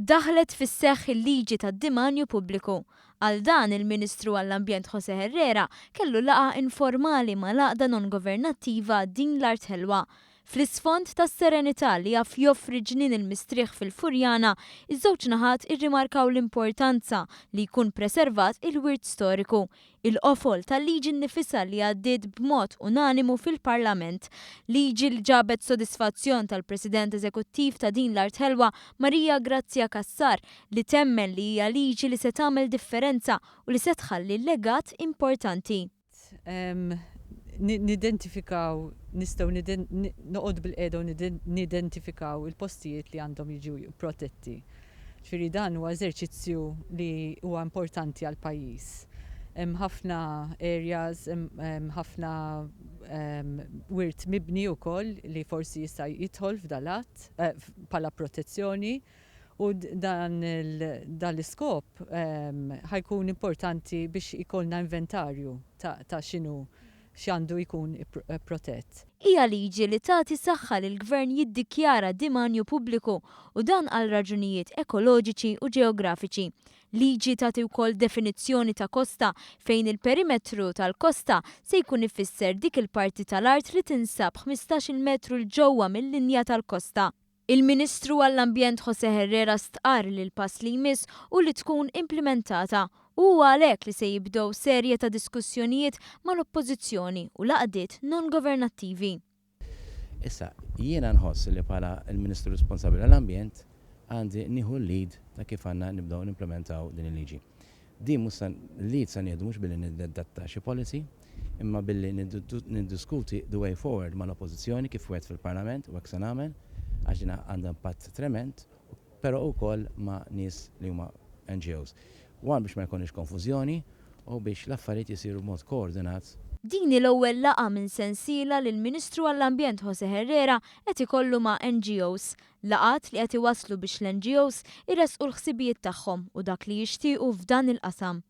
Daħlet fis-seħħ il-liġi tad-dimanju pubbliku. Għal dan, il-Ministru għall-Ambjent José Herrera kellu laqgħa informali mal-għaqda non-governattiva Din l-Art Ħelwa. Fl-isfond tas-serenità li jaf joffri Ġnien il-Mistrieħ fil-Furjana, iż-żewġ naħat irrimarkaw l-importanza li jkun preservat il-wirt storiku, il-qofol tal-liġi nnifisha li għaddiet b'mod unanimu fil-Parlament. Liġi li ġabet sodisfazzjon tal-President Eżekuttiv ta' Din l-Art Ħelwa, Maria Grazia Cassar, li temmen li hija liġi li se tagħmel differenza u li se tħalli legat importanti. Nidentifikaw, nistgħu noqogħdu bilqiegħda u nidentifikaw il-postijiet li għandhom jiġu protetti. Ġifieri dan huwa eżerċizzju li huwa importanti għall-pajjiż. Hemm ħafna areas, hemm ħafna wirt mibni wkoll li forsi jista' jidħol f'dal-att bħala protezzjoni u dan l-iskop ħa jkun importanti biex ikollna inventarju ta' x'inhu x'għandu jkun protett. Hija liġi li tagħti saħħa lill-Gvern jiddikjara dimanju pubbliku u dan għal raġunijiet ekoloġiċi u ġeografiċi. Liġi tagħti wkoll definizzjoni ta' kosta fejn il-perimetru tal-kosta se jkun ifisser dik il-parti tal-art li tinsab 15-il metru 'l ġewwa mil-linja tal-kosta. Il-Ministru għall-Ambjent José Herrera stqarr li l-pass li jmiss hu li tkun implimentata u huwa għalhekk li se jibdew serje ta' diskussjonijiet mal-Oppożizzjoni u l-għaqdiet non-governattivi. Issa, jiena nħoss li bħala l-Ministru responsabbli għall-Ambjent għandi nieħu l-lead ta' kif għandna nibdew nimplimentaw din il-liġi. Din mhux se, lead se nieħdu mhux billi niddatta xi policy, imma billi niddiskuti the way forward mal-Oppożizzjoni kif wegħedt fil-Parlament u hekk se nagħmel għax din għandha impatt tremend, però wkoll ma' nies li huma NGOs. One biex ma jkollniex konfużjoni u biex l-affarijiet isiru b'mod koordinat. Din hi l-ewwel laqgħa minn sensiela li l-Ministru għall-Ambjent José Herrera qed ikollu ma' NGOs. Laqgħat li qed iwasslu biex l-NGOs iressqu l-ħsibijiet tagħhom u dak li jixtiequ f'dan il-qasam.